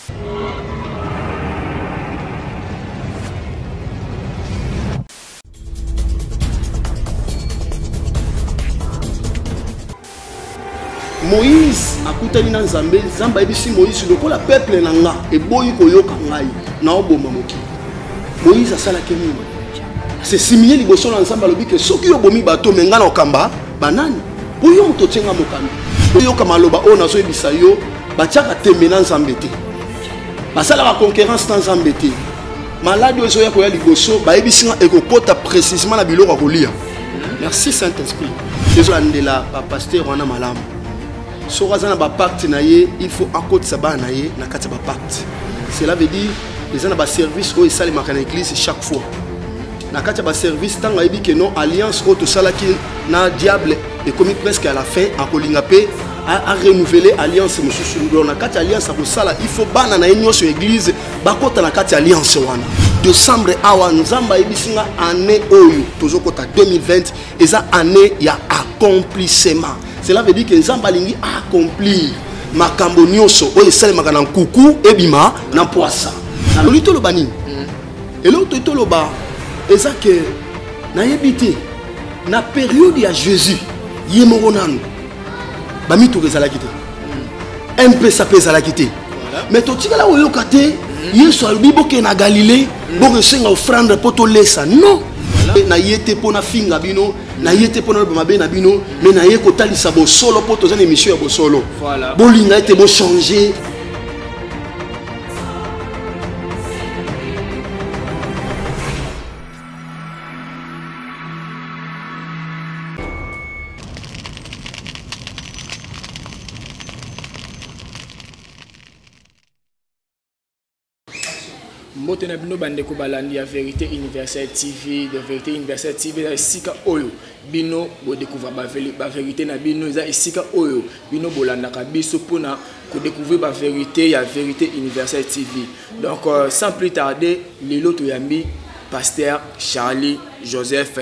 Moïse akutani na Nzambe, Nzambe ayebisi Moïse lokola peuple na nga eboyi koyoka ngai, naoboma mokili. Moïse asalaki nini? Se simiye liboso na Nzambe alobi ke soki yo obomi bato me ngai naokamba banani? Po yo moto otie nga mokambi. Oyoka maloba oyo nazoyebisa yo, batiaka tembe na Nzambe te. Basalaka concurrence na Nzambe te. Maladi oyo ezoya koya liboso, bayebisi nga ekokota précisément na biloko ya kolia. Merci Saint-Esprit. Ezolandela ba pasteur wana malamu. Soki aza na ba pacte na ye, il faut akotisa bana na ye na kati ya ba pacte. Cela veut dire eza na ba service oyo esalemaka na église chaque fois. Na kati ya ba service ntango ayebi ke non alliance oyo tosalaki na diable ekomi presque à la fin, akolinga mpe a renouveler alliance mosusu. Donc na kati ya alliance akosala, il faut bana na ye nyonso ya église bakota na kati ya alliance wana. Décembre awa Nzambe ayebisi nga année oyo tozokota 2020 eza année ya accomplissement. Cela veut dire que Nzambe alingi accomplir makambo nyonso oyo esalemaka na nkuku ebima na mpwasa. Naloli toloba nini? Eloko toyi toloba eza ke nayebi te na periode ya Jésus ye moko nanu bamituka ezalaki te, mpesa mpe ezalaki te, mais totikala koyoka te Yesu alobi bokende na Galilée bokosenga offrande mpo tolesa. Non, na ye te mpo nafinga bino, na ye te mpo naloba mabe na bino, mais na ye kotalisa bosolo mpo toza na émission ya bosolo. Bolinga ete bochange. Mbote na bino bandeko balandi ya Vérité Universelle TV. De Vérité Universelle TV eza esika oyo bino bodécouvrir ba vérité na bino, eza esika oyo bino bolandaka biso mpona kodécouvrir ba vérité ya Vérité Universelle TV. Donc sans plus tarder, lelo toyambi pasteur Charlie Joseph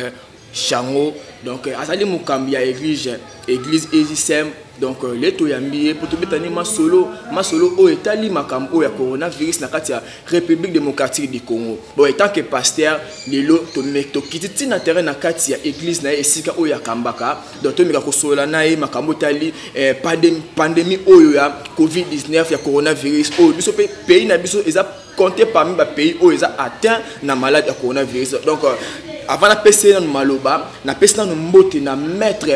Chango. Donc azali mokambi ya église EJCM. Donc le toyambi ye po tobetani masolo, masolo oyo etali makambo oyo ya coronavirus na kati ya République démocratique du Congo. Bon, étant que pasteur, lelo tokiti ti na terrain na kati ya église na ye esika oyo akambaka. Donc tomeka kosolola na ye makambo etali pandémie oyo ya COVID-19 ya coronavirus oyo biso pe pays na biso eza compté parmi ba pays oyo eza atteint na malade ya coronavirus. Donc avant na pesi nanu maloba, na pesi nanu mbote na maître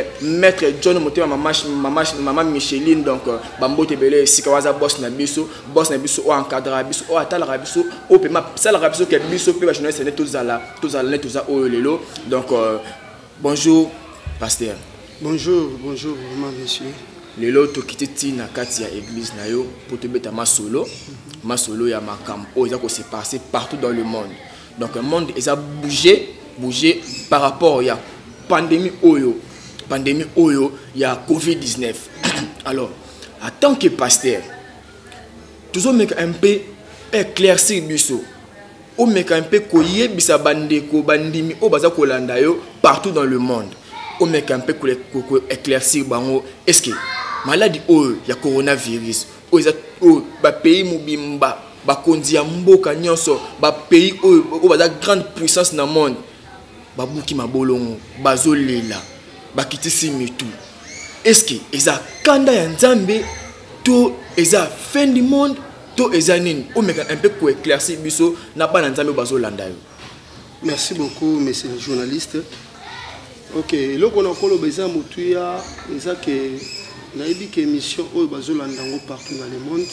John Motema, mama Micheline. Donc ba mbote ebele esika waza boss na biso, boss na biso oyo encadrera biso, oyo atalaka biso, oyo pe asalaka biso ke biso pe ba journaliste ne tozala, tozala ne toza oyo lelo. Donc bonjour pasteur. Bonjour, bonjour vraiment monsieur. Lelo tokiti ti na kati ya église na yo po tobeta masolo, masolo ya makambo oyo eza ko se passer partout dans le monde. Donc le monde eza bouger, bouger par rapport ya pandémie oyo, pandémie oyo ya COVID-19. Alors, en tant que pasteur, tozomeka un peu éclaircir biso. Omeka un peu koyebisa bandeko bandimi oyo baza kolanda yo partout dans le monde. Omeka un peu ko éclaircir bango. Est-ce que maladie oyo ya coronavirus oyo eza oyo ba pays mobimba, bakonzi ya mboka nyonso, ba pays oyo, oyo baza grande puissance na monde, babuki mabolongo, bazolela, bakitisi mitu. Est-ce que eza kanda ya Nzambe to eza fin du monde to eza nini? Omeka un peu ko éclaircir biso na bana Nzambe bazolanda yo. Merci beaucoup monsieur le journaliste. OK, eloko na koloba eza motuya, eza ke nayebi ke émission oyo bazolanda yango partout dans le monde.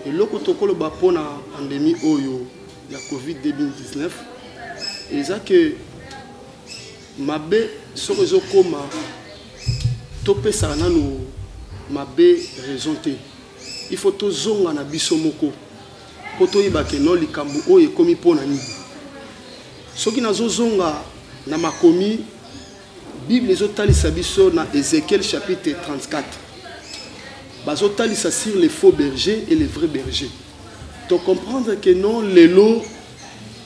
Eloko tokoloba mpona pandémie oyo ya Covid 2019 eza ke mabe soki ezokoma topesaka nanu mabe raison te. Il faut tozonga na biso moko po toyeba ke non likambo oyo ekomi mpona nini. Soki nazozonga na makomi, Bible ezotalisa biso na Ézéchiel chapitre 34. Bazotalisa sur les faux bergers et les vrais bergers. To comprendre que non lelo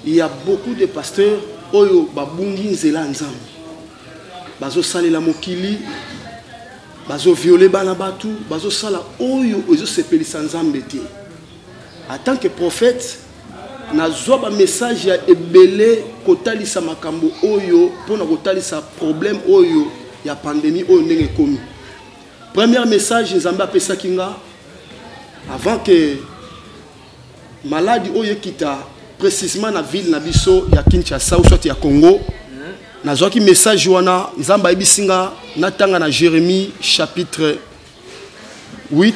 il y a beaucoup de pasteurs oyo babungi nzela Nzambe. Bazosalela mokili, bazovioler bana batu, bazosala oyo ezosepelisa Nzambe te. En tant que prophète, nazwa bamessage ya ebele kotalisa makambo oyo mpona kotalisa problème oyo ya pandémie oyo ndenge ekomi. Premier message Nzambe apesaki nga avant que maladi oyo ekita précisément na ville na biso ya Kinshasa ou soit ya Congo, nazwaki message wana. Nzambe ayebisi nga natanga na Jérémie chapitre 8,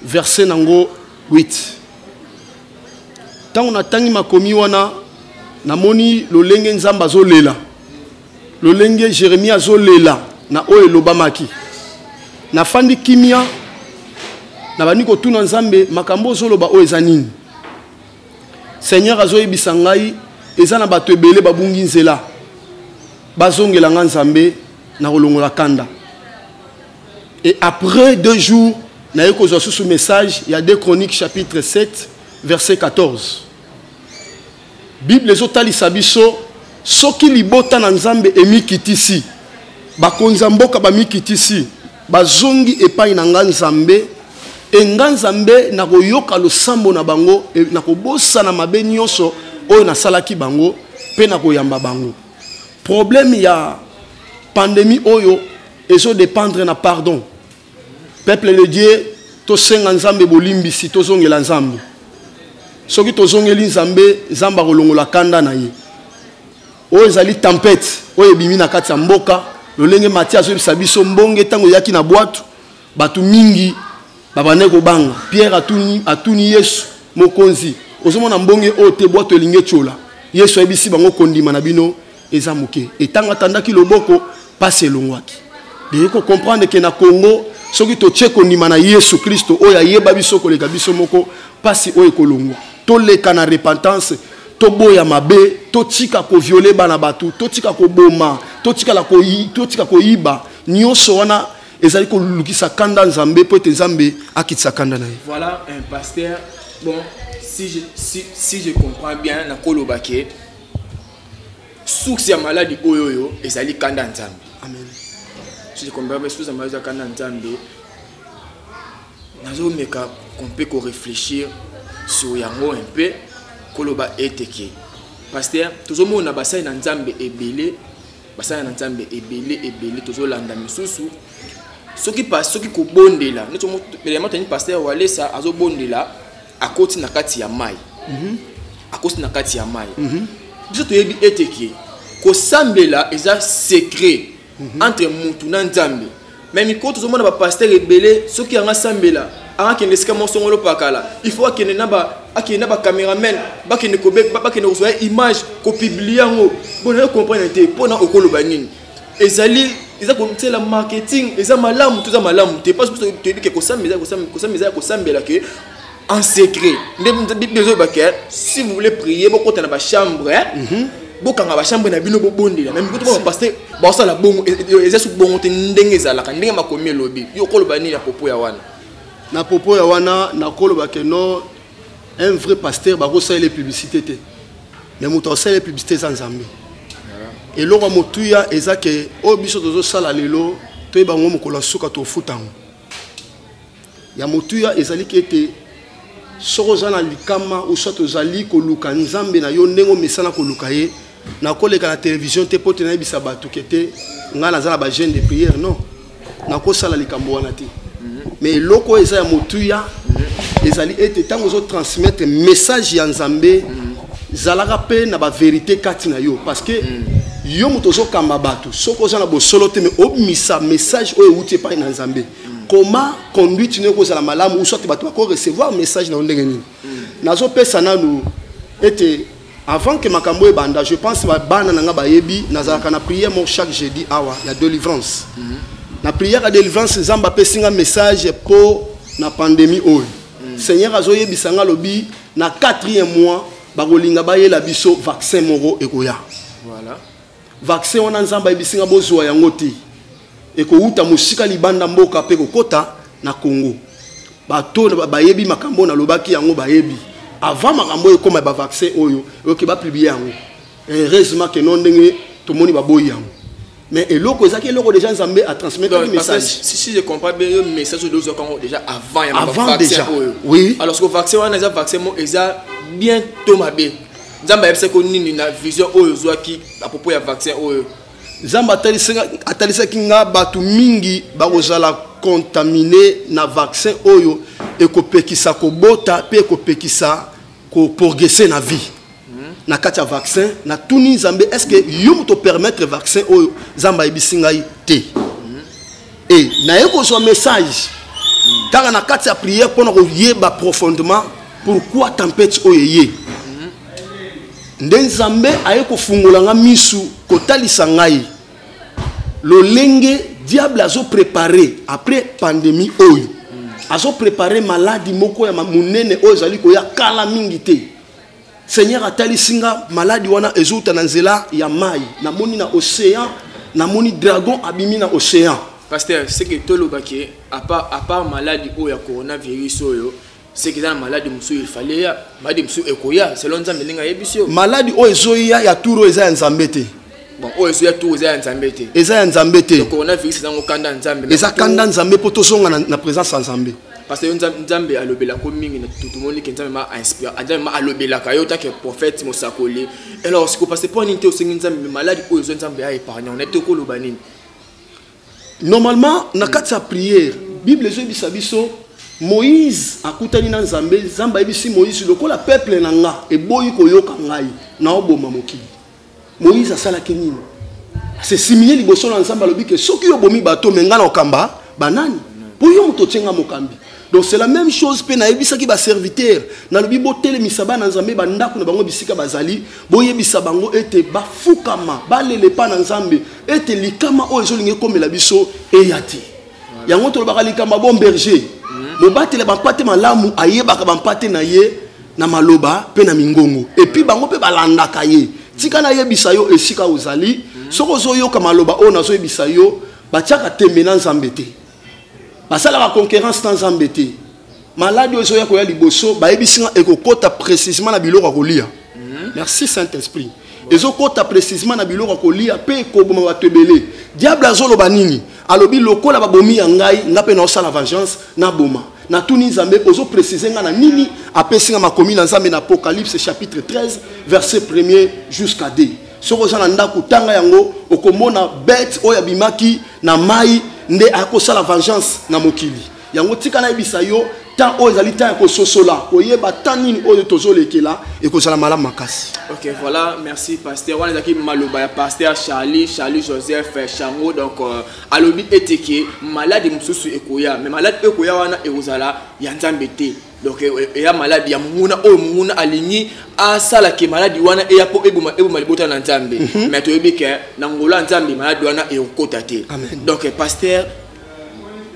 verset nango 8. Ntango natangi makomi wana, namoni lolenge Nzambe azolela, lolenge Jérémie azolela na oyo elobamaki. Nafandi kimia, nabandi kotuna Nzambe: makambo ozoloba oyo eza nini? Seigneur azoyebisa ngai eza na bato ebele babungi nzela, bazongela nga Nzambe na kolongola kanda. Et après 2 jours, naye kozwa susu message ya 2 Chroniques chapitre 7, verset 14. Bible ezotalisa biso soki libota na Nzambe emikitisi, bakonzi ya mboka bamikitisi, bazongi epai na nga Nzambe, e nga Nzambe nakoyoka losambo na bango, e nakobosana mabe nyonso oyo nasalaki bango mpe nakoyamba bango. Problème ya pandémie oyo ezodépendre na pardon. Peuple de Dieu, tosenga Nzambe bolimbisi, tozongela Nzambe. Soki tozongeli Nzambe, Nzambe akolongola kanda na ye. Oyo ezali tempête oyo ebimi na kati ya mboka, lolenge Matthieu azoyebisa biso, mbonge ntango eyaki na bwatu, bato mingi babandaki kobanga. Pierre atuni Yesu: "Mokonzi, ozomona mbonge oyo te? Bwato elingi etiola." Yesu ayebisi bango: "Kondima na bino eza moke." Etango atandaki loboko, pasi elongwaki. Deyi kocomprendre ke na Congo, soki totie kondima na Yesu Kristo oyo ayeba biso koleka biso moko, pasi oyo ekolongwa. Toleka na repentance, toboya mabe, totika kovioler bana bato, totika koboma, totika koyiba. Nyonso wana ezali kolukisa kanda Nzambe, mpo ete Nzambe akitisa kanda na ye. Voilà un pasteur. Bon, si je comprends bien, nakoloba ke source ya maladi oyo ezali kanda ya Nzambe. Amen. Si je comprends bien, source ya maladi eza kanda ya Nzambe. Nazomeka mpe koréfléchir sur yango un peu, koloba ete ke pasteur, tozomona basali na Nzambe ebele, basali na Nzambe ebele ebele, tozolanda misusu soki kobondela neti tani pasteur Walesa azobondela, akoti na kati ya mai, akoti na kati ya mai. Biso toyebi ete ke kosambela eza secret entre mutu na Nzambe. Mais mikolo tozomona bapasteur ebele, soki yanga asambela, akende esika moko songolo pakala, il faut akende na bacameraman, bakende kozwa ye image, kopublier yango. Bona yo comprendre te mpona okoloba nini? Ezali eza kotiela marketing, eza malamu to eza malamu te? Parce que toyebi ke kosambela eza ya kosambela ke en secret. Nde Bible ezoyeba ke si vous voulez prier, bokota na bachambre, bokanga bachambre na bino, bobondela. Mais mikoto bapasteur baosala bongo, eza soki bongo te ndenge ezalaka, ndenge makomi elobi. Yo okoloba nini ya popo ya wana? Na popo ya wana, nakoloba ke non, un vrai pasteur bakosalela publicité te, mais moto akosalela publicité eza Nzambe. Eloko ya motuya eza ke oyo biso tozosala lelo, toyeba yango, mokolo ya suka tofuta yango. Ya motuya ezali ke ete soki oza na likama ou soit ozali koluka Nzambe na yo ndenge omesana koluka ye, nakoleka na télévision te mpo te nayebisa bato ke te ngai naza na bajeûne de prière. Non, nakosala likambo wana te. Mais eloko oyo eza ya motuya ezali ete ntango ozotransmettre message ya Nzambe, zalaka mpe na bavérité kati na yo, parce que yo moto ozokamba bato, soki oza na bosolo te, mais obimisa message oyo euti epai na Nzambe, comment conduite no ekozala malamu ou soit bato bakorecevoir message na yo ndenge nini? Nazopesa nanu ete avant ke makambo ebanda, je pense bana na nga bayebi, nazalaka na prière moko chaque jeudi awa ya délivrance. Na prière ya délivrance, Nzambe apesi nga message mpo na pandémie oyo. Seigneur azoyebisa nga, alobi na quatrième mois bakolinga bayela biso vaccin moko ekoya. Vaccin wana, Nzambe ayebisi nga bozwa yango te, ekowuta mosika libanda mboka mpe kokɔta na Congo. Bato bayebi makambo oyo nalobaki yango, bayebi avant makambo oyo ekóma bavaccin oyo oyoki bapublier yango. Heureusement ke no ndenge tomoni baboyi yango. Mais eloko ezalaki eloko déjà Nzambe atransmettre message. Si je comprends bien, yo message oyo ozwaka yango déjà avant ya avant déjà, oui. Alors ce vaccin wana eza vaccin mo eza bien to mabe? Nzambe ayebisaki nini na vision oyo ozwaki à propos ya vaccin oyo? Nzambe atalisaki nga bato mingi bakozala contaminé na vaccin oyo ekopekisa kobota mpe ekopekisa koprogresse na vie. Na kati ya vaccin, natuni Nzambe: est ce que yo moto permettre vaccin oyo? Nzambe ayebisi ngai te. E naye kozwa message kaka na kati ya prière mpona koyeba profondément pourquoi tempête oyo eye. Nde Nzambe aye kofungola nga misu, kotalisa ngai lolenge diable azoprépare après pandémie oyo, azoprépare maladi moko ya monene oyo ezali koya kala mingi te. Seigneur atalisi nga maladi wana ezouta na nzela ya mai. Namoni na océan, namoni dragon abimi na océan. Pasteur, ce que tolobaki, à part maladie oyo ya coronavirus oyo, c'est que eza na maladie mosusu, il fallait ya maladie mosusu ekoya selon Nzambe ndenge ayebisi yo? Maladi oyo ezoya ya tour oyo eza ya Nzambe te. Bon, oyo ezoya tour eza ya Nzambe te? Eza ya Nzambe te. Coronavirus ezango kanda Nzambe? Eza kanda Nzambe mpo tozonga na présence ya Nzambe. Parce que yo, Nzambe alobelako mingi. Tomoni ke Nzambe ma inspire, Nzambe ma alobelaka yo tant que prophète, mosakoli. Alors siko, parce que mpo nini te osengi Nzambe maladi oyo ezo, Nzambe aépargne? Onayebi te okoloba nini? Normalement, na kati ya prière, Bible ezoyebisa biso, Moïse akutani na Nzambe. Nzambe ayebisi Moïse: lokola peuple na nga eboyi koyoka ngai, naoboma mokili. Moïse asalaki nini? Asesimiye liboso na Nzambe, alobi ke soki yo obomi bato, me ngai na okamba banani? Mpo yo moto otienga mokambi. Donc c'est la même chose mpe nayebisaki baserviteur, nalobi: botelemisa bana Nzambe, bandako na bango bisika bazali, boyebisa bango ete bafukama, balela epa na Nzambe ete likama oyo ezolinga ekomela biso eya te. Yango tolobaka likambo ya bon berger, mobatela bampate malamu, ayebaka bampate na ye na maloba mpe na mingongo, et puis bango mpe balandaka ye. Tika nayebisa yo, esika ozali, soki ozoyoka maloba oyo nazoyebisa yo, batiaka tembe na Nzambe te, basalaka concurrence na Nzambe te. Maladi oyo ezoya koya liboso, bayebisi nga ekokɔta précisement na biloko ya kolia. Merci Saint Esprit. Ezokɔta précisement na biloko ya kolia mpe ekoboma bato ebele. Diable azoloba nini? Alobi: lokola babomi ya ngai, nga mpe naosala vengeance, naboma. Natuni Nzambe: ozoprécise nga na nini? Apesi nga makomi na Nzambe na Apocalypse chapitre 13, verset 1er jusqu'à 2. Soki oza na ndako, tanga yango, okomona bête oyo abimaki na mai nde akosala vengeance na mokili. Yango tika nayebisa yo, temps oyo ezali temps ya kososola, koyeba temps nini oyo tozolekela, ekozala malamu makasi. Ok, voilà, merci pasteur. Wana ezalaki maloba ya pasteur Charlie Joseph Chango. Donc alobi ete ke maladi mosusu ekoya, mais maladi oyo ekoya wana ekozala ya Nzambe te. Donc eya maladi ya monguna, oyo monguna alingi asalake maladi wana eya mpo eboma libota na Nzambe. Mais toyebi ke na ngolo ya Nzambe, maladi wana ekokota te. Amen. Donc pasteur,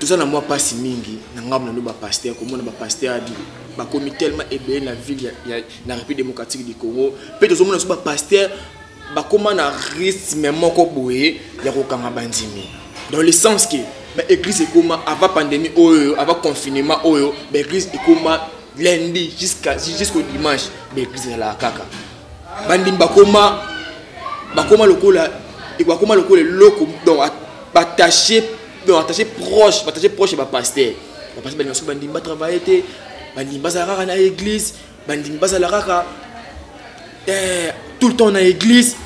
toza na mwa mpasi mingi na ngambo na no bapasteur, komona bapasteur bakomi tellement ebele na ville na République démocratique du Congo, mpe tozomona so bapasteur bakóma na rythme moko boye ya kokanga bandimi, dans le sens ke baéglise ekóma, avant pandémie oyo, avant confinement oyo, baéglise ekóma lundi jusqu'au dimanche, baéglise ezalaka kaka. Bandimi bakóma lokola eloko, donc baattaché, donc attaché proche ya bapasteur. Bapasteur balinga so bandimi batravaille te, bandimi bazala kaka na église, bandimi bazala kaka tout le temps na église.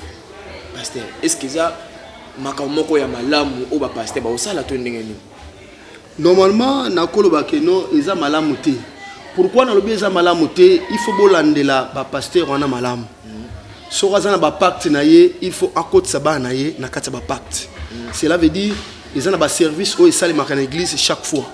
Pasteur, est ce que eza makambo moko ya malamu oyo bapasteur baosala to ndenge nini? Normalement, nakoloba ke no, eza malamu te. Pourquoi nalobi eza malamu te? Il faut bolandela bapasteur wana malamu. Soki aza na bapacte na ye, il faut akotisa bana na ye na kati ya bapacte. Cela veut dire eza na baservice oyo esalemaka na église chaque fois.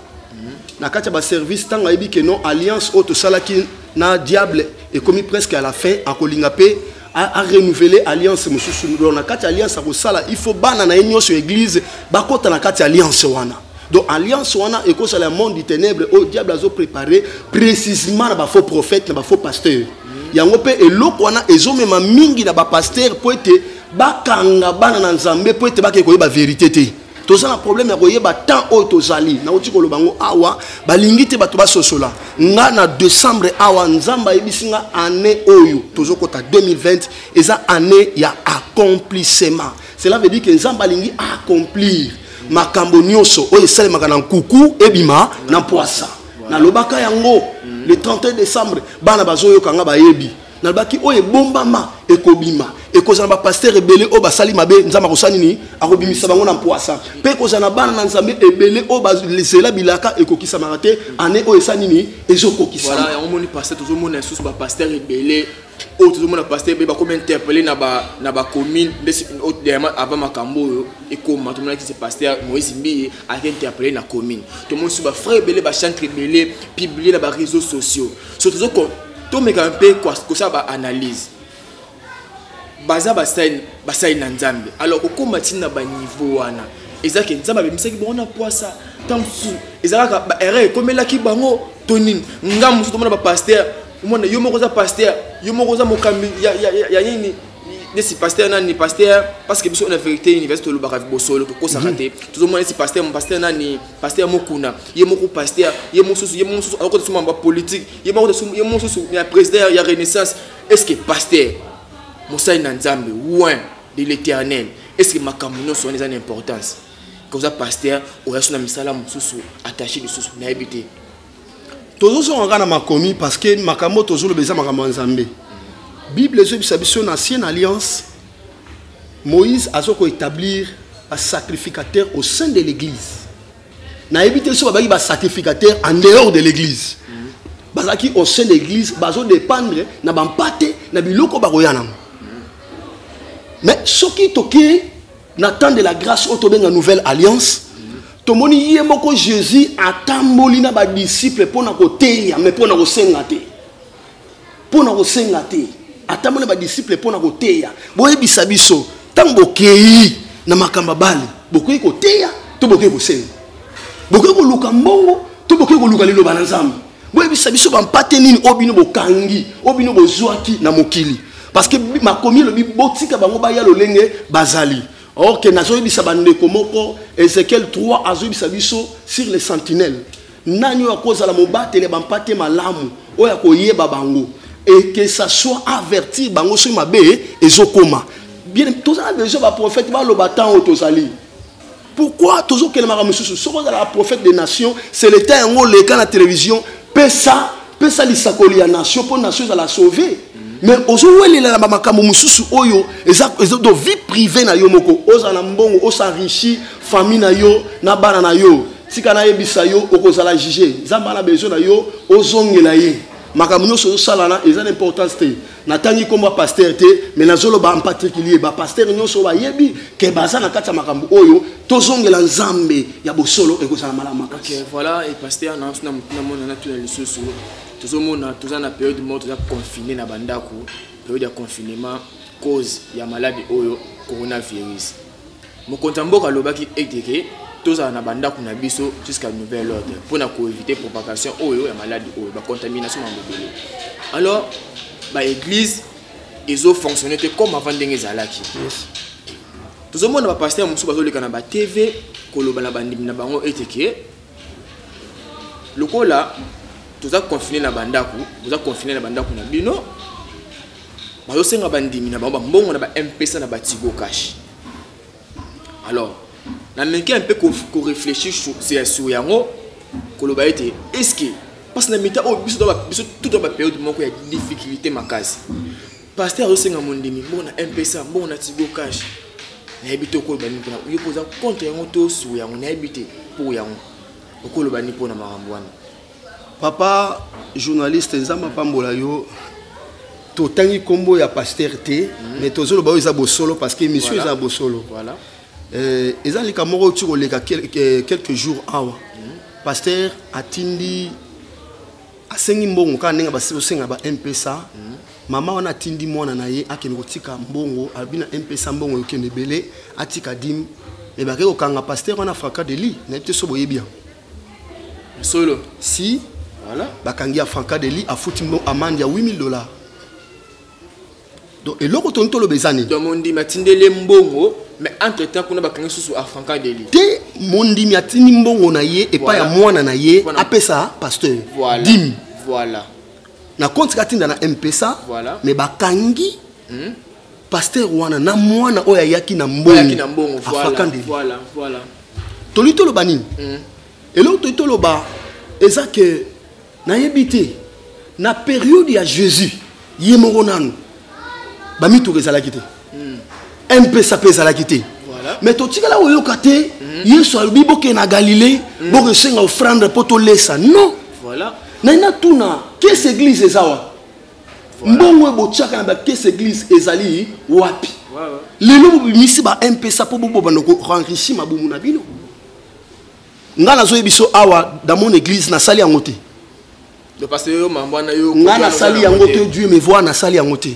Na kati ya baservice, ntango ayebi ke non, alliance oyo tosalaki na diable ekomi presque à la fin, akolinga mpe arenouveler alliance mosusu. Donc na kati ya alliance akosala, il faut bana na ye nyonso ya église bakɔta na kati ya alliance wana. Donc alliance wana ekosala ya monde du ténèbre oyo diable azoprépare précisément na bafaux prophète, na bafaux pasteur. Yango mpe eloko wana ezomema mingi na bapasteur mpo ete bakanga bana na Nzambe, mpo ete bakeke koyeba vérité te. Toza na problème ya koyeba temps oyo tozali. Nauti koloba yango awa, balingi te bato basosola. Nga na décembre awa, Nzambe ayebisi nga année oyo tozokota 2020 eza année ya accomplissement. Cela veut dire que Nzambe alingi accomplir makambo nyonso oyo esalemaka na nkuku ebima na mpwasa. Nalobaka yango le 31 décembre, bana bazoyoka nga bayebi. Nalobaki oyo ebombama ekobima, ekozala na bapasteur ebele oyo basali mabe, Nzambe akosala nini? Akobimisa bango na mpwasa. Mpe ekozala na bana na Nzambe ebele oyo bazela bilaka ekokisamaka te. Année oyo esali nini? Ezokokisama. Voilà, yango moni pasteur, tozomona lisusu bapasteur ebele oyo tozomona pasteur ebele bakomi interpellé na bacommune nde dernièrement avant makambo oyo ekoma. Tomonaki se pasteur Moïse Mbiye ayaki interpellé na commune. Tomoni so bafrère ebele, bachantre ebele publié na baréseaux sociaux. So tozo tomeka mpe kosala baanalyse. Baza basali na Nzambe, alors kokóma ntina baniveau wana eza ke Nzambe abimisaki bango na poisa. Ntango mosusu eza kaka baerreur ekomelaki bango to nini. Nga mosusu tomona bapasteur, omona yo moko oza pasteur, yo moko oza mokambi ya nini, nesi pasteur nani, pasteur, parce que biso na Vérité Universelle tolobaka bosolo, tokosaka te. Tozomona nesi pasteur nani, pasteur Mokuna, ye moko pasteur, ye mosusu akokota so mambo ya politique, ye moko, ye mosusu ya président ya Renaissance. Est ce que pasteur, mosali na Nzambe, oint de l'Éternel, est ce que makambo nyonso wana eza na importance? Koza pasteur, oya so na misala mosusu attaché lisusu, nayebi te. Tozozonga kaka na makomi, parce que makambo tozoloba eza makambo ya Nzambe. Bible ezoyebisa biso na ancienne alliance, Moïse aza koétablir basacrificateur au sein de l'église. Nayebi te so babaki basacrificateur en dehors de l'église. Bazalaki au sein de l'église, bazodépendre na bampate na biloko bakoya nango. Mais soki tokei na temps de la grâce oyo tobenga nouvelle alliance, tomoni ye moko Jésus atamboli na badisciple mpo na koteya, mais mpo na kosenga te, mpo na kosenga te. Atamboli na badisciple mpo na koteya. Boyebisa biso, ntango bokei na makambo ya bale, bokei koteya to bokei kosenga? Bokei koluka mbongo to bokei koluka liloba na Nzambe? Boyebisa biso, bampate nini oyo bino bokangi, oyo bino bozwaki na mokili? Parce que makomi elobi botika bango baya lolenge bazali. Ok, nazoyebisa bandeko moko, Ézéchiel 3 azoyebisa biso sur les sentinelles. Nani oyo akozala mobateli ya bampate malamu, oyo akoyeba bango et que ça soit avertir bango soki mabe ezokoma? Bien, tozala besoin baprophète baloba ntango oyo tozali. Pourquoi tozokelemaka mosusu? Soki ozalaka prophète des nations, c'est le temps yango oleka na télévision, pesa lisakoli ya nation mpo nation ezala sauve. Mais ozowelela na bamakambo mosusu oyo eza do vie privée na yo moko. Ozala na mbongo, os'enrichir famille na yo na bana na yo. Tika nayebisa yo, okozala juge. Nzambe ana besoin na yo ozongela ye. Makambo nyonso ozosalana eza na importance te. Natangi nkombo ya pasteur te, mais nazoloba en particulier bapasteur nyonso oyo bayebi ke baza na kati ya makambo oyo. Tozongela Nzambe ya bosolo, ekozala malamu makasi. Ok, voilà. Et pasteur, na namona natuna lisusu. Tozomona toza na période moko, toza confiné na bandako, période ya confinement, cause ya maladie oyo coronavirus. Mokonzi ya mboka alobaki ete ke tozala na bandako na biso jusqu'à nouvel ordre mpona koéviter propagation oyo ya maladie oyo, bacontamination mambo ebele. Alors baéglise ezofonctionne te comme avant ndenge ezalaki. Tozomona bapasteur mosusu bazoleka na batv koloba na bandimi na bango ete ke lokola toza confiné na bandako, boza confiné na bandako na bino, bazosenga bandimi na bango bambongo na ba M-Pesa, na baTigo Cash. Alors nameki un peu koréfléchir sur yango, koloba ete est ce que parce na mita oyo biso tout dans bapériode moko ya difficulté makasi, pasteur azosenga mondimi mbongo na M-Pesa, mbongo na Tigo Cash, nayebi te okoloba nini mpona yo mpo oza contre yango to sur yango. Nayebi te mpo yango okoloba nini mpona makambo wana. Papa journaliste, Nzambe apambola yo. Totangi nkombo ya pasteur te, mais tozoloba oyo eza bosolo, parce que émission eza bosolo. Eza likambo moko oti koleka quelques jours awa. Pasteur atindi, asengi mbongo kaka ndenge basenga ba M-Pesa. Mama wana atindi mwana na ye akende kotika mbongo, alobi na M-Pesa mbongo ekende ebele, atika dîme. Me bakei kokanga pasteur wana flagrant délit. Nayebi te so boyebi yango. Solo? Si. Voilà. Bakangi ya flagrant délit, afuti amende ya 8000 dollars. Donc eloko toni toloba eza nini? Donc mondimi atindeli mbongo. Mais entre temps kuna bakangi susu Afranka Deli. Te, mondimi atindi mbongo na ye epai ya mwana na ye apesa pasteur. Voilà. Dime. Voilà. Na compte katinda na M-Pesa. Voilà. Mais bakangi pasteur wana na mwana oyo ayaki na mbongo. Ayaki na mbongo. Voilà. Afranka Deli. Voilà, voilà. Toli toloba nini? Eloko toli toloba eza ke nayebi te na période ya Jésus ye moko nanu bamituka ezalaki te. M-Pesa mpe ezalaki te. Voilà. Mais totikala koyoka te Yesu alobi bokende na Galilée, bokosenga offrande mpo tolesa. Non. Voilà. Naye natuna caisse église eza wapi? Mbongo oyo botiaka na bacaisse église ezali wapi? Ouais, ouais. Lelo bobimisi ba M-Pesa mpo bobanda korenrichir mabumu na bino. Nga nazoyebi biso awa dans mon église nasali yango te. Donc parce que yo mambo wana yo nga nasali yango te, Dieu me voit, nasali yango te.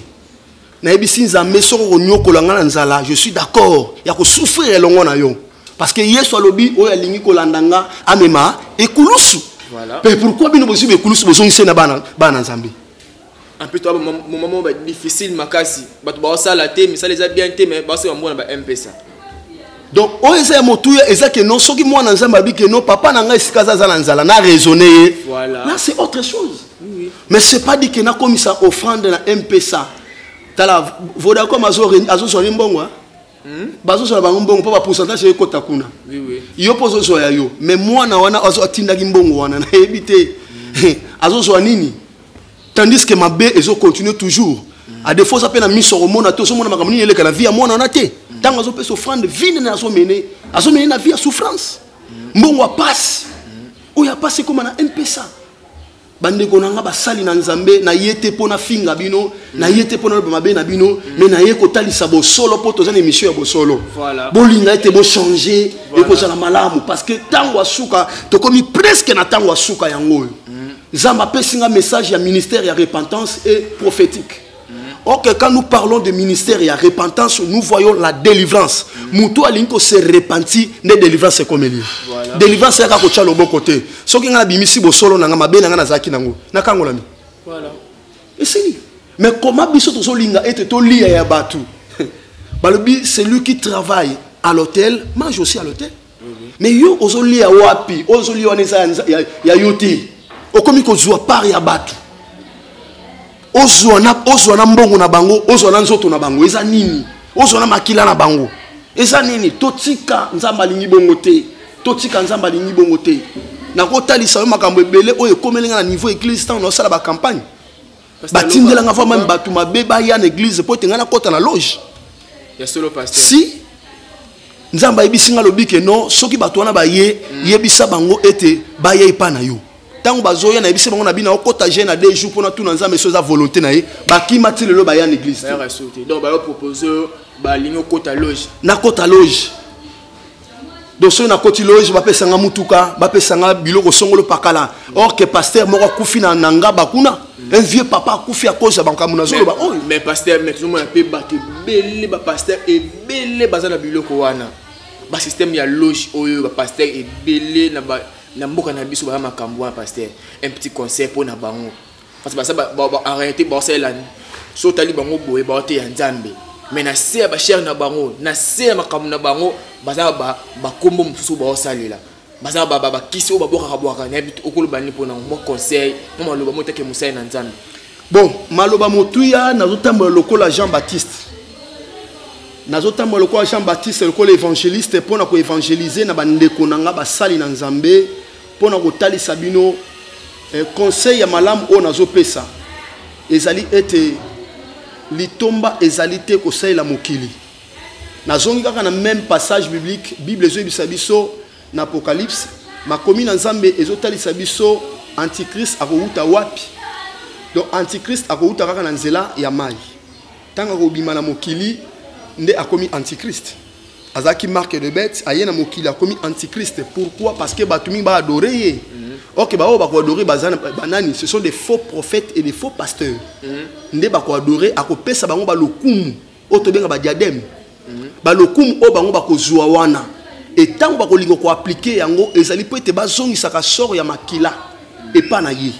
Nayebisi Nzambe soko konyokola nga na nzala, je suis d'accord ya kosouffrir elongo na yo. Parce que Yesu alobi oyo alingi kolanda nga amema ekulusu. Voilà. Mais pourquoi bino bozwi ekulusu bozongisi na bana bana Nzambe? En plus toi moment ba difficile makasi, bato baosala te, misala eza bien te, mais baosala mbona ba M-Pesa. Donc oyo eza ya motuya eza ke non, soki mwana Nzambe abi ke non, papa na ngai esika aza aza na nzala, na raisonner ye. Voilà. Là c'est autre chose. Oui, oui. Mais c'est pas dit que nakomisa offrande na M-Pesa. Tala Vodacom azozwa ni mbongo, hein? Bazozwa bango mbongo mpo ba pourcentage ekota kuna. Oui, oui. Yo mpo ozozwa ya yo, mais mwana wana atindaki mbongo wana nayebi te. Azozwa nini? Tandis que mabe ezo continuer toujours. À défaut ça pe na miso komona te, ozomona makambo nini eleka na vie ya mwana wana te. Ntango azopesa offrande, vie nene azomene, azomene na vie ya souffrance. Mbongo ya pasi. Oyo ya pasi ekoma na M-Pesa. Bandeko na nga basali na Nzambe, na ye te mpo na finga bino, na ye te mpo na loba mabe na bino, mais na ye kotalisa bosolo mpo toza na émission ya bosolo. Voilà. Bolinga ete bochanger, Voilà. ekozala malamu parce que ntango ya suka, tokomi presque na ntango ya suka yango oyo. Nzambe apesi nga message ya ministère ya repentance et prophétique. Ok, quand nous parlons de ministère ya repentance, nous voyons la délivrance. Mutu alingi ko se repentir, nde délivrance ekomeli. Voilà. Délivrance yaka kotia loboko te. Soki nga nabimisi bosolo na nga, mabe na nga nazalaki nango, nakangolami. Voilà. Esili. Mais comment biso tozolinga ete tolia ya bato? Balobi, celui qui travaille à l'hôtel mange aussi à l'hôtel. Mais yo ozolia wapi? Ozolia wana eza ya yo te. Okomi kozwa part ya bato. Ozwa na mbongo na bango, ozwa na nzoto na bango, eza nini? Ozwa na makila na bango, eza nini? Totika Nzambe alingi bongo te. Totika Nzambe alingi bongo te. Nakotalisa yo makambo ebele oyo ekomeli nga na niveau église ntango naosala ba campagne. Pasteur Loba, Batindelanga vraiment bato mabe baya na église po ete nga nakota na loge. Ya solo pasteur. Si Nzambe ayebisi nga lobi ke non, soki bato wana baye, yebisa bango ete baya epa na yo. Ntango bazoya na yebisi bango na bino okota jeune na 2 jours mpona tuna Nzambe so eza volonté na ye, bakima ti lelo baya na église te. Bayaka so te. Donc bayo proposer balingi okota loge. Nakota loge. Donc soki nakoti loge, bapesanga mutuka, bapesanga biloko songolo pakala. Or que pasteur moko akufi na ngaba kuna, un vieux papa akufi à cause ya bankambo nazoloba oyo. Mais pasteur, mais tozomona mpe bato ebele, ba pasteur ebele baza na biloko wana. Ba système ya loge oyo, ba pasteur ebele na ba na mboka na biso ba makambo wana, pasteur. Un petit conseil pour na bango. Parce que ba ba, ba, en réalité, ba osala so tali bango boye, ba ote ya Nzambe. Mais na se ya ba chair na bango, na se ya makambo na bango, baza ba, ba kombo mosusu ba osalela. Baza ba, ba, ba kisi oyo ba bwakaka bwaka, na yebi okoloba nini mpona mwa conseil, mwa maloba moko etake mosali na Nzambe. Bon, maloba motuya, nazotambola lokola Jean-Baptiste. Nazotambola lokola Jean-Baptiste, lokola évangéliste, mpona koévangéliser na bandeko na nga basali na Nzambe, mpona kotalisa bino, conseil ya malamu oyo nazopesa. Ezali ete litomba ezali te kosalela mokili. Nazongi kaka na même passage biblique, Bible ezoyebisa biso na Apocalypse, makomi na Nzambe ezotalisa biso Antichrist akowuta wapi. Donc Antichrist akowuta kaka na nzela ya mai. Ntango akobima na mokili nde akomi Antichrist. Azalaki marque de bête, aye na mokili akomi Antichrist. Pourquoi? Parce que bato mingi ba adorer ye. Ok, ba oyo bako adorer baza na, banani, ce sont des faux prophètes et des faux pasteurs. Nde bako adorer, akopesa bango ba lokumu, oyo tobenga ba diadème. Ba lokumu oyo bango bakozwa wana. Et ntango bakolinga ko appliquer yango, ezali po ete bazongisaka sort ya makila epa na ye.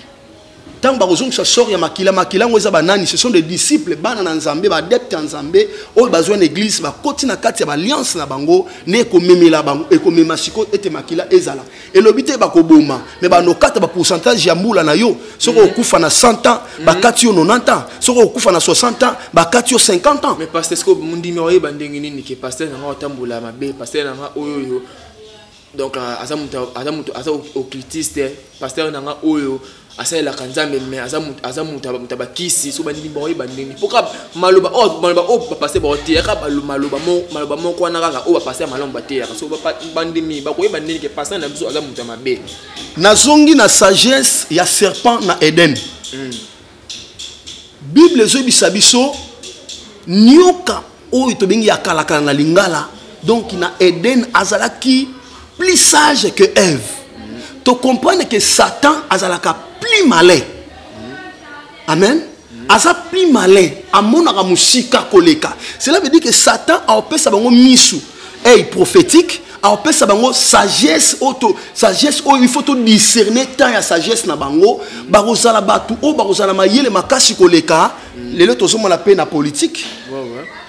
Ntango bakozongisa sort ya makila, makila yango eza banani? Ce sont des disciples, bana na Nzambe, baadepte ya Nzambe oyo bazwa na église, bakoti na kati ya baalliance na bango, nde ekomemela bango, ekomema sikoyo ete makila ezala. Elobi te bakoboma, mais banokata bapourcentage ya mbula na yo. Soki okufa na 100 ans, bakati yo 90 ans. Soki okufa na 60 ans, bakati yo 50 ans. Mais pasteur, ce que mondimi oyeba ndenge nini ke pasteur nanga otambola mabe, pasteur nanga oyo oyo, donc aza moto, aza moto, aza occultiste, pasteur nanga oyo asalelaka Nzambe, mais aza moto ya bakisi? So bandimi baoyeba ndenge, mpo kaka maloba oyo, maloba oyo bapasteur baoteyaka, maloba moko wana kaka oyo bapasteur malamu bateyaka, so bandimi bakoyeba ndenge ke pasteur na biso aza moto ya mabe? Nazongi na sagesse ya serpent na Eden. Bible ezoyebisa biso nioka oyo tobengi ya kalakala na lingala, donc na Eden azalaki plus sage que Ève. Tocomprendre que Satan azalaka plus malin. Amen. Aza plus malin, amonaka mosika koleka. Cela veut dire que Satan aopesa bango misu ey prophétique, aopesa bango sagesse oyo sagesse oyo il faut todiscerner temps ya sagesse na bango. Bakozala bato oyo bakozala mayele makasi koleka. Lelo tozomona mpe na politique,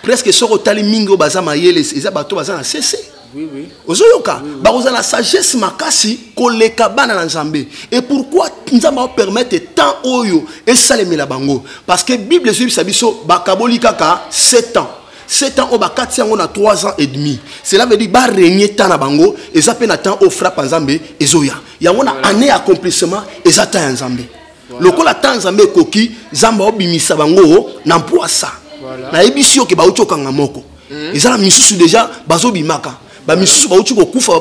presque soki otali mingi oyo baza mayele eza bato baza na cc. Ozoyoka, bakozala na sagesse makasi koleka bana na Nzambe. Et pourquoi Nzambe aopermettre temps oyo esalemela bango? Parce que Bible ezoyebisa biso bakaboli kaka 7 ans. 7 ans oyo bakati yango na 3 ans et demi. Cela veut dire barégner temps na bango eza mpe na temps oyo frappe ya Nzambe ezoya. Yango na année ya accomplissement eza temps ya Nzambe. Lokola temps Nzambe ekoki, Nzambe aobimisa bango na mpwasa. Nayebisi yo ke bauti okanga moko, eza na misusu déjà bazobimaka, bamisusu bauti kokufa,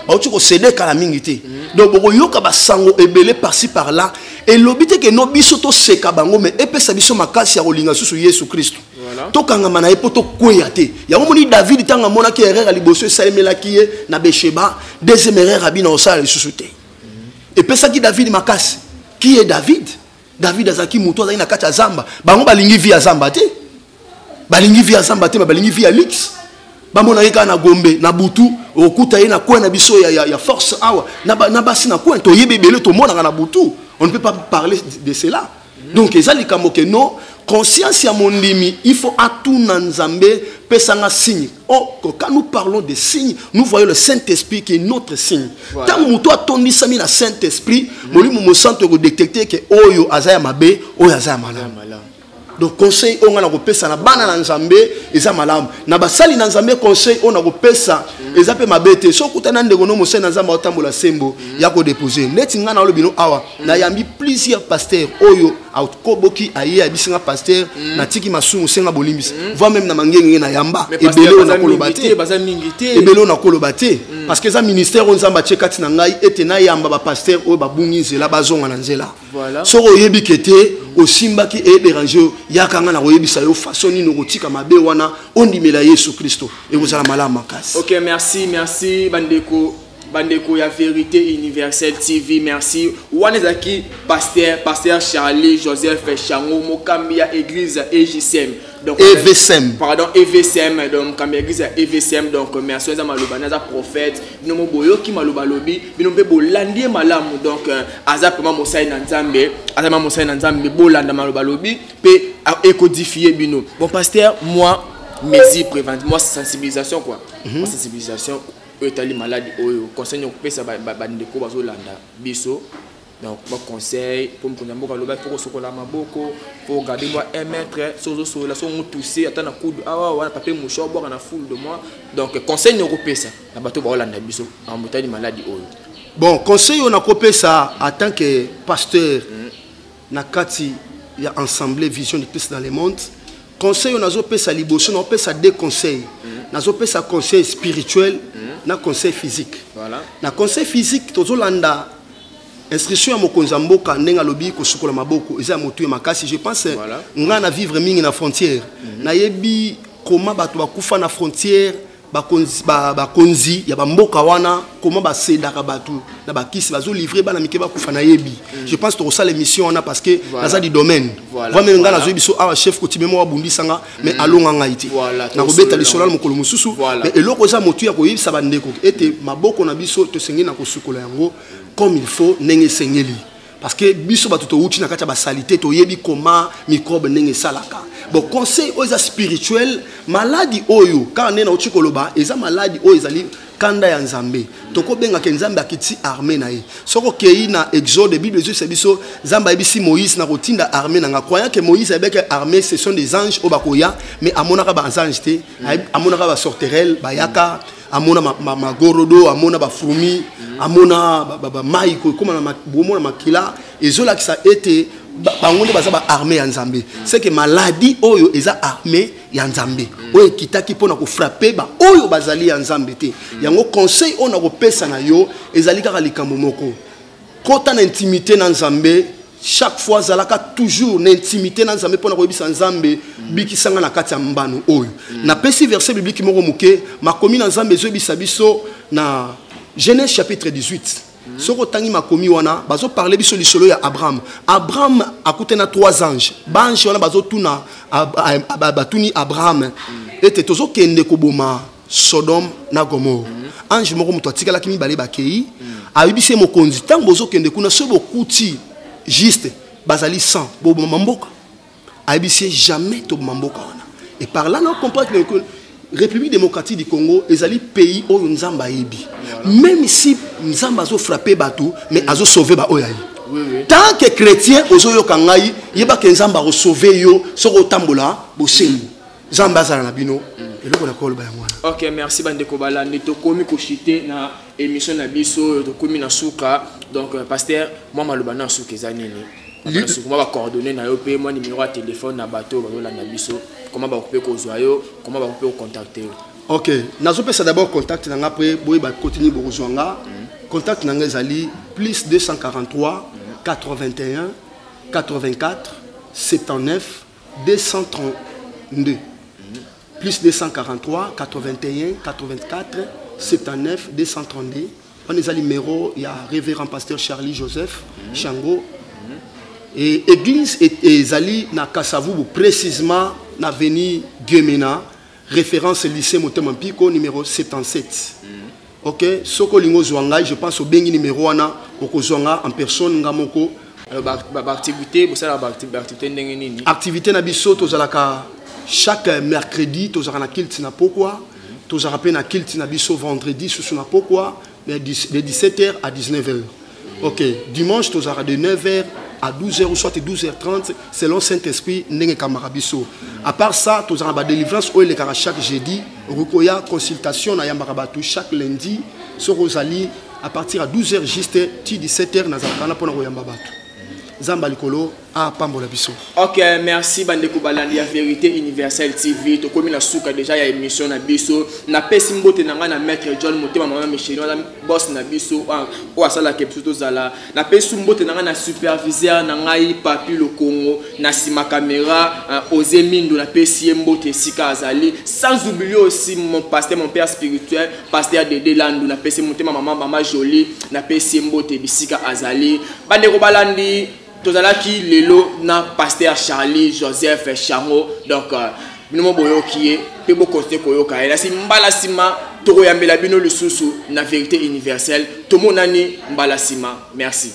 bauti kosedekala mingi te. Donc bokoyoka basango ebele par-ci par là. Elobi te ke no biso toseka bango, mais epesa biso makasi ya kolinga susu Yesu Kristo, tokangama na ye mpo tokweya te. Yango moni David, ntango amonaki erreur ya liboso esalemelaki ye na Besheba, deuxième erreur abi na osala lisusu te. Epesaki David makasi. Qui est David? David azalaki moto azalaki na kati ya zamba. Bango balingi vie ya zamba te, balingi vie ya zamba te, mais balingi vie ya luxe. Bamonaki kaka na Gombe na butu, okuta ye na coin na biso ya force awa na basi na coin. Toyebi ebele, tomonaka na butu. On ne peut pas parler de cela. Donc eza likambo ke non, conscience ya mondimi, il faut atuna Nzambe: pesanga signe. Oh, quand nous parlons de signes, nous voyons le Saint-Esprit qui est notre signe. Ntango moto atondisami na Saint-Esprit, Molimo Mosantu ekodétecte ke oyo aza ya mabe, oyo aza ya malamu. Malamu. Donc conseil oyo nga na kopesa na bana na Nzambe eza malamu, na basali na Nzambe, conseil oyo na kopesa eza mpe mabe te. Soki okutani na ndeko no mosali na Nzambe aotambola sembo, ya kodépose neti ngai na olobi no awa, nayambi plusieurs pasteur oyo akoboki, aye ayebisi nga: "Pasteur, natiki masumu, senga bolimbisi." Voire même na mangengenge na yamba ebele oyo nakoloba te. Baza mingi te. Ebele oyo nakoloba te, parce que eza ministère oyo Nzambe atie kati na ngai ete nayamba bapasteur oyo babungi nzela, bazonga na nzela. Soki oyebi ke te osimbaki edérange yo, yaka, nga na koyebisa yo façon nini okotika mabe wana, ondimela Yesu Kristo, ekozala malamu makasi. Ok, merci, merci bandeko, bandeko ya Vérité Universelle TV, merci. Wana ezalaki pasteur Charlie Joseph Chango, mokambi ya église EJCM, donc EVCM. Pardon, EVCM. Donc mokambi ya église ya EVCM. Donc merci. Eza maloba na aza prophète. Bino mo boyoki maloba alobi, bino mpe bolandi ye malamu. Donc aza vraiment mosali na Nzambe, aza vraiment mosali na Nzambe. Bolanda maloba alobi mpe ekodifie bino. Bon, pasteur, moi mesure préventive, moi sensibilisation quoi, moi sensibilisation oyo etali maladi oyo, conseil okopesa bandeko bazolanda biso? Donc baconseil mpo mokonzi ya mboka alobaki mpo kosokola maboko, mpo garder mwa 1 mètre, so ozosola, so otousse ata na coude awa wana, papier mouchoir obwaka na foule de moi. Donc conseil nini okopesa na bato baolanda biso makambo etali maladi oyo? Bon, conseil oyo nakopesa en tant que pasteur na kati ya Assemblée Vision du Christ dans le monde, conseil oyo nazopesa liboso, nazopesa deux conseils. Nazopesa conseil spirituel na conseil physique. Na conseil physique, tozolanda instruction ya mokonzi ya mboka ndenge alobi kosukola maboko eza ya motu ya makasi. Je pense ngai na vivre mingi na frontière, nayebi koma bato bakufa na frontière. Bakonzi bakonzi ya bamboka wana, koma basedaka bato na bakisi, bazolivre bana mike bakufa, nayebi. Je pense tokosala émission wana parce que naza du domaine. Vraiment ngai nazoyebi biso awa, chef coutumier moko abundisanga, mais alonga ngai te. Nakobeta lisolo na mokolo mosusu. Mais eloko eza motu ya koyebisa bandeko ete maboko na biso tosengeli na kosukola yango comme il faut, ndenge esengeli. Parce que biso bato towuti na kati ya basaleté, toyebi koma microbe ndenge esalaka. Bon, conseil oyo eza spirituel, maladi oyo kaka nde nauti koloba, eza maladi oyo ezali kanda ya Nzambe. Tokobengaka Nzambe akiti armée na ye. Soki okei na Exode, Bible ezoyebisa biso, Nzambe ayebisi Moïse: na kotinda armée na nga. Croyant que Moïse ayebaki armée, ce sont des anges oyo bakoya, mais amonaka baange te. Amonaka basorterelle bayaka, amona magorodo, amona bafourmi, amona mai kokóma na bomona makila. Ezolakisa ete bango nde baza baarmée ya Nzambe. C'est que maladie oyo eza armée ya Nzambe oyo ekitaki mpona kofrapper baoyo bazali ya Nzambe te. Yango conseil oyo nakopesa na yo ezali kaka likambo moko: kota na intimité na Nzambe. Chaque fois azalaka toujours na intimité na Nzambe mpona koyebisa Nzambe: bikisanga na kati ya mbano oyo. Napesi verset biblique moko moke. Makomi na Nzambe ezoyebisa biso na Genèse chapitre 18. Soki otangi makomi wana, bazoparler biso lisolo ya Abraham. Abraham akutani na trois anges. Baange wana bazotuna, batuni Abraham ete tozokende koboma Sodome na Gomore. Ange moko, moto atikalaki, mibale bakei. Ayebisi ye mokonzi: ntango bozokende kuna, soki bokuti juste bazali 100, boboma mboka? Ayebisi ye: jamais toboma mboka wana. Et par là na comprendre que République démocratique du Congo ezali pays oyo Nzambe ayebi. Même si Nzambe azofrapper bato, mais azosauver baoyo aye. Tant que chrétien ozoyoka ngai, yebaka Nzambe akosauver yo soki otambola bosembo. Nzambe azala na bino. Eloko na koloba yango wana. Ok, merci. Bandeko balandi, tokomi kochuter na émission na biso oyo, tokomi na suka. Donc pasteur, mwa maloba na suka eza nini? Mwa bacoordonnées na yo mpe mwa numéro ya téléphone na bato oyo bazolanda biso, comment bakoki mpe kozwa yo, comment bakoki mpe kocontacter yo? Ok, nazopesa d'abord contact na nga mpe boyeba continue bokozwa nga. Contact na nga ezali plus 243 81 84 79 232, plus 243 81 84 79 232. Wana eza numéro ya révérend pasteur Charlie Joseph Chango. Et église ezali na Kasavubu, précisément na avenue Gemena, référence lycée Motema Mpiko numéro 77. Ok, soki olingi ozwa ngai, je pense obengi numéro wana, okozwa nga en personne, nga moko. Alors baactivité, bosala baactivité ndenge nini? Activité na biso, tozalaka chaque mercredi, tozalaka na culte na pokwa. Tozalaka mpe na culte na biso vendredi susu na pokwa, de 17h à 19h. Ok, dimanche tozalaka de 9h à 12h ou soit 12h30, selon Saint-Esprit ndenge ekambaka biso. À part ça, tozalaka badélivrance oyo elekaka chaque jeudi. Okoki koya consultation, nayambaka bato chaque lundi. Soki ozali à partir ya 12h juste ti 17h, nazalaka wana mpona koyamba bato. Nzambe ya likolo apambola biso. Ok, merci. Bandeko balandi ya Vérité Universelle TV, tokomi na suka déjà ya émission na biso. Napesi mbote na ngai na maître John Motema, mama Michel wana, boss na biso oyo asalaka biso tozala. Napesi mbote na ngai na superviseur na ngai Papi Lokongo, na nsima caméra Ose Mindo, napesi ye mbote esika azali. Sans oublier aussi mon pasteur, mon père spirituel, pasteur Dede Landu, napesi motema mama, mama Jolie, napesi ye mbote bisika azali. Bandeko balandi, tozalaki lelo na pasteur Charlie Joseph Chango. Donc bino mo boyoki ye mpe bokontinue koyoka ye. Nasi mbala nsima tokoyambela bino lisusu na Vérité Universelle. Tomonani mbala nsima, merci.